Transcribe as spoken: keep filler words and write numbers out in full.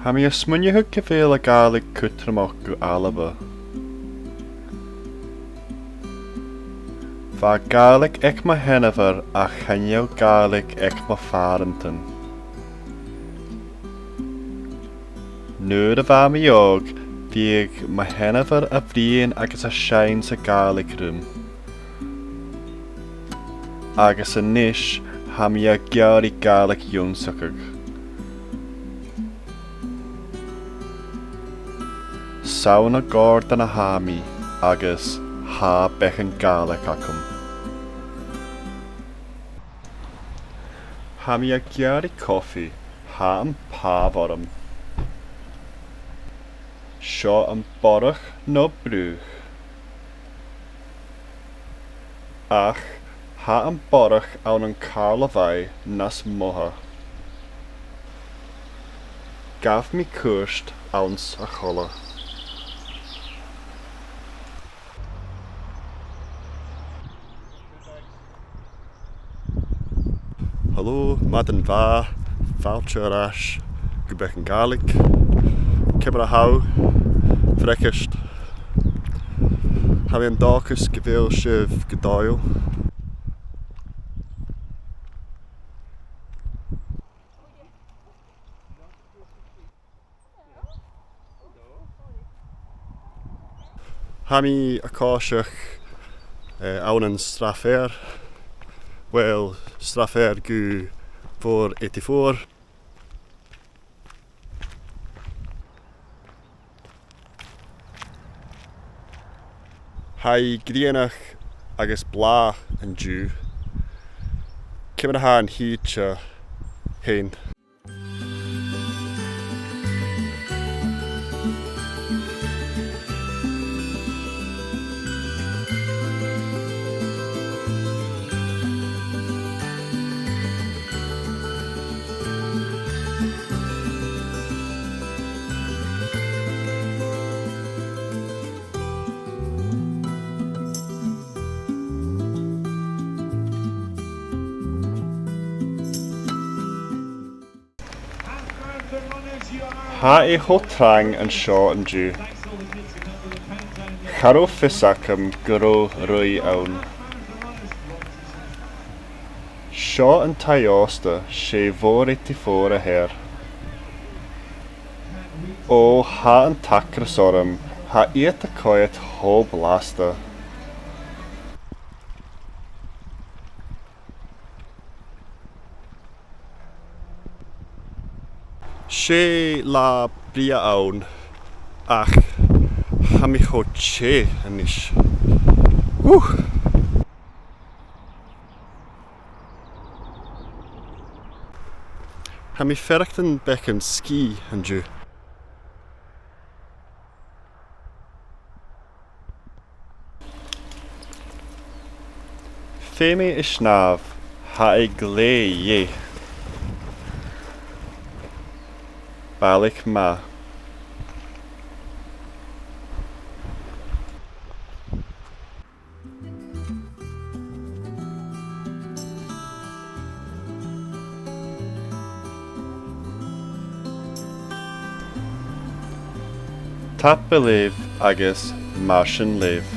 Tha mi a' smaoineachadh gu bheil a' Ghàidhlig cudromach gu Alba. Bha Gàidhlig aig mo sheanmhair ach chan eil Gàidhlig aig mo phàrantan. Nuair a bha mi òg, bhiodh mo sheanmhair a' bruidhinn agus a' seinn sa Ghàidhlig rium. Agus a-nis, tha mi ag iarraidh Gàidhlig ionnsachadh. 'S ann à Gordon a tha mi agus tha beagan Gàidhlig agam. Tha mi ag iarraidh cofaidh, tha am pàmh orm. Seo am Borrach no Brugh. Ach tha am Borrach ann an Carlabhagh nas motha. Ghabh mi cuairt anns a' choille. Hello, madainn mhath, fàilte air ais gu Beagan Gàidhlig. Ciamar a tha thu? Bhreacaist. Tha mi an dòchas gu bheil sibh gu dòigheil. Tha mi a' coiseachd, eh, ann an Srath Eadhair. Well, Srath Eadhair gu four eighty-four. Tha i grianach agus blàth an-diugh. Ciamar a tha an t-sìde fhèin? Tha e cho trang an seo an-diugh. Cha robh fios agam gun robh ruith ann. Seo an taigh-òsta, 's e four eighty-four a th' air. Ò, tha an t-acras orm, tha iad a' coimhead cho blasta. 'S e latha brèagha a th' ann, ach tha mi cho teth a-nis. Woo! Tha mi a' faireachdainn beagan sgìth an-diugh. Feumaidh mi snàmh, tha e glè dheth. Balach math. Tapadh leibh agus mar sin leibh.